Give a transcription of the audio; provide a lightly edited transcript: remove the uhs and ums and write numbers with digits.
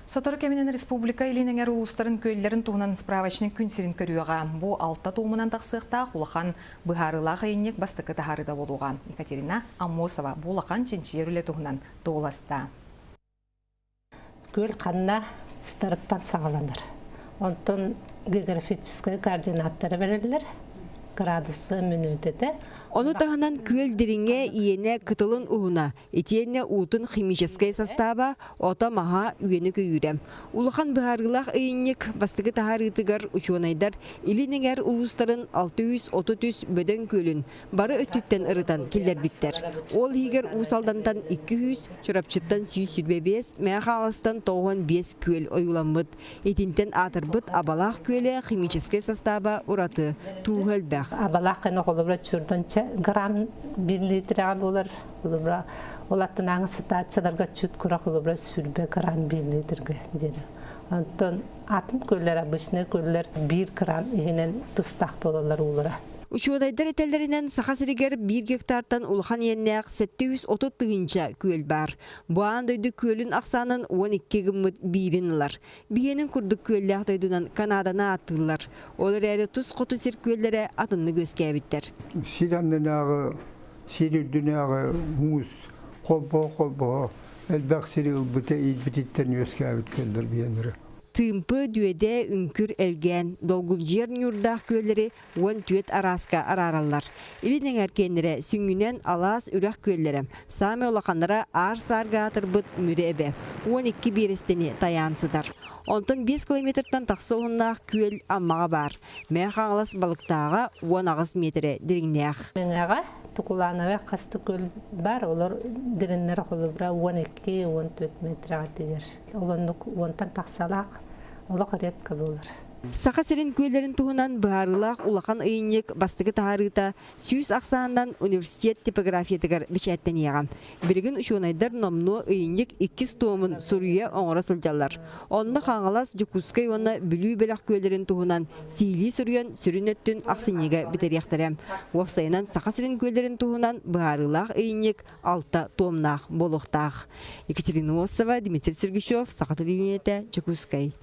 Сотору кэминэн республика илин эҥэр улуустарын күөллэрин туһунан справочник күн сирин көрүөҕэ. Бу алта туомунан тахсыахтаах улахан быһаарыылаах ыйынньык бастакы таһаарыыта буолуоҕа. Екатерина Аммосова бу улахан чинчийэр үлэ туһунан туоһуласта. Күөл ханна сытарыттан саҕаланар. Онтон географическай координаттары бэриллэр. Градусы мүнүүтэтэ. Ону таһынан күөл дириҥэ, иэнэ, кытылын уһуна, итиэннэ уутун химическэй састааба, ото-маһа, үөнэ-көйүүрэ. Улахан быһаарыылаах ыйынньык бастакы таһаарыытыгар учуонайдар Илин Эҥэр улуустарын 633 бөдөҥ күөлүн бары өттүттэн ырытан киллэрбиттэр. Ол иһигэр Уус Алдантан 200, Чурапчыттан 125, Мэҥэ Хаҥаластан 95 күөл ойууламмыт. Итинтэн аатырбыт Абалаах күөлэ химическэй састааба ураты, тууһа элбэх. Абалаах кэнэ холобура чурданча грамм бир литрэҕэ буолар. Холобура ол аттынааҥы сытааччыларга чут кура холобура сүрбэ грамм бир литргэ диэри. Онтон атын көллөр обычный көллөр биир грамм иһинэн тустаах буолаллар уулара. Учуонайдар этэллэринэн, Саха сиригэр биир гектартан улахан иэннээх 730 тыһыынча күөл баар. Бу аан дойду күөлүн ахсаанын 12 гыммыт биирин ылар. Биһиэнин курдук күөллээх дойдунан Канаданы ааттыыллар. Ол эрээри тус хоту сир күөллэрэ атыннык үөскээбиттэр. Сир аннынааҕы, сир үрдүнээҕи муус холбоһо-холбоһо элбэх сири ылбыта иирбититтэн үөскээбит күөллэр биһиэннэрэ. Тыымпы, Дүөдэ, Үҥкүр, Элгээн, долгулдьуйар ньуурдаах күөллэри 14 арааска араараллар. Илин эҥэр киэннэрэ сүнньүнэн алаас үрэх күөллэрэ, саамай улаханнара аар-саарга аатырбыт Мүрү эбэ, 12 биэрэстэни тайаан сытар. Онтон 5 километртан тахса уһуннаах күөл Аммаҕа баар. Мэҥэ Хаҥалас Балыктааҕа 18 миэтэрэ дириҥнээх. Мэҥэҕэ Тукуланове хас да күөл баар, олор дириҥнэрэ холобура 12-14 метрэҕэ тиийэр. Ол оннук уонтан тахсалаах олох редко буолар. Саха сирин күөллэрин туһунан быһаарыылаах улахан ыйынньык бастакы таһаарыыта 100 ахсаанынан университет типографиятыгар бэчээттэниэҕэ. Билигин учуонайдар номнуо ыйынньык иккис туомун суруйа оҥоро сылдьаллар. Онно Хаҥалас, Дьокуускай уонна Бүлүү бөлөх күөллэрин туһунан сиилии суруйан сүрүн өттүн ахсынньыга бүтэриэхтэрэ. Уопсайынан Саха сирин күөллэрин туһунан быһаарыылаах ыйынньык алта туомнаах буолуохтаах. Екатерина Осова, Дмитрий Сергучев, Саха телевидениетэ, Дьокуускай.